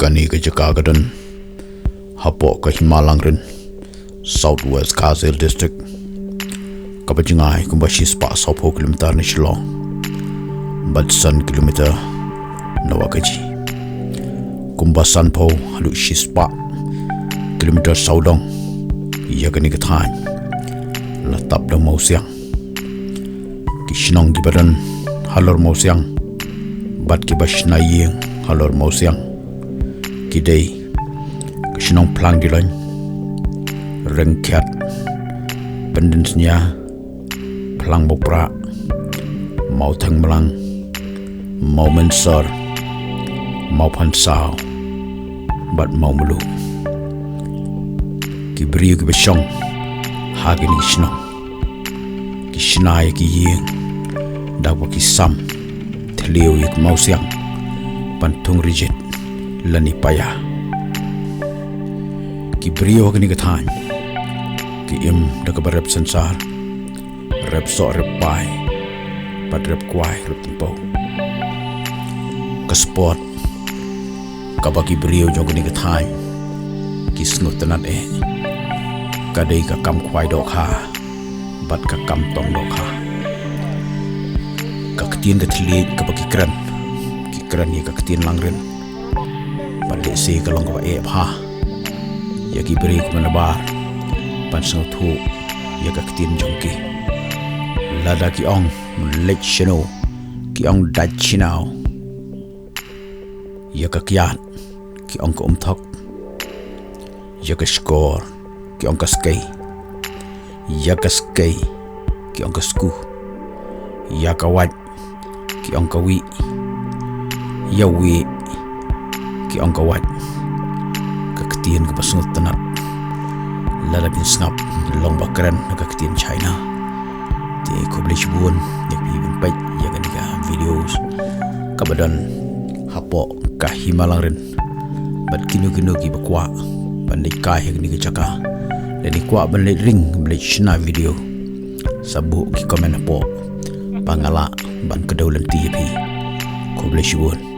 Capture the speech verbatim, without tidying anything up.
Kane ka jaka ka don hapoh ka Hima Langrin, South West Khasi Hills District, kaba jngai kumba shispah sawphew kilometer na Shillong bad san kilometer na Wahkaji. Kumba sanphew haduh shispah kilometer sawdong ïa kane ka thaiñ la tap da u mawsiang. Ki shnong kiba don halor mawsiang bad kiba shna ïing halor mawsiang ki dei ka shnong Phlang Diloin, Ryngkhiat, Pyndenshnia, Phlang Mawprah, Mawthangmlang, Mawmynsor, Mawphansaw bad Mawmluh. Ki briew kiba shong ha kine ki shnong ki shna ïa ki ïing da kaba ki sam thliew ïa ki mawsiang ban thung rijit lane paia. Ki briew ha kane ka thaiñ ki im da kaba rep synsar, rep soh rep pai bad rep kwai rep tympew. Ka sport kaba ki briew jong kane ka thaiñ ki sngewtynnat eh ka dei ka kam khwai dohkha bad ka kam tong dohkha. Ka ktien ka thylliej kaba ki kren, ki kren ïa ka ktien Langrin. Bad lehse ka long kaba eh bha ïa ki briew kumne nabar ban sngewthuh ïa ka ktien jong ki. Lada ki ong leit shano, ki ong dait shinaw. Ïa ka kiad ki ong ka umthok. Ïa ka shkor ki ong ka skei. Ïa ka skei ki ong ka skuh. Ïa ka wait ki ong ka wih. Ïa wih ki ong ka wait. Ka ktien kaba sngewtynnat lada phin sngap long ba kren na ka ktien China. Te khublei shibun ïa phi ban peit ïa kane ka videos kaba don hapoh ka Hima Langrin. Bad kino kino kiba kwah ban leit kai ha kane ka jaka lane kwah ban leit ring ban leit shna video, sa buh ki comment hapoh ba nga lah ban kdew lynti ïa phi. Khublei shibun.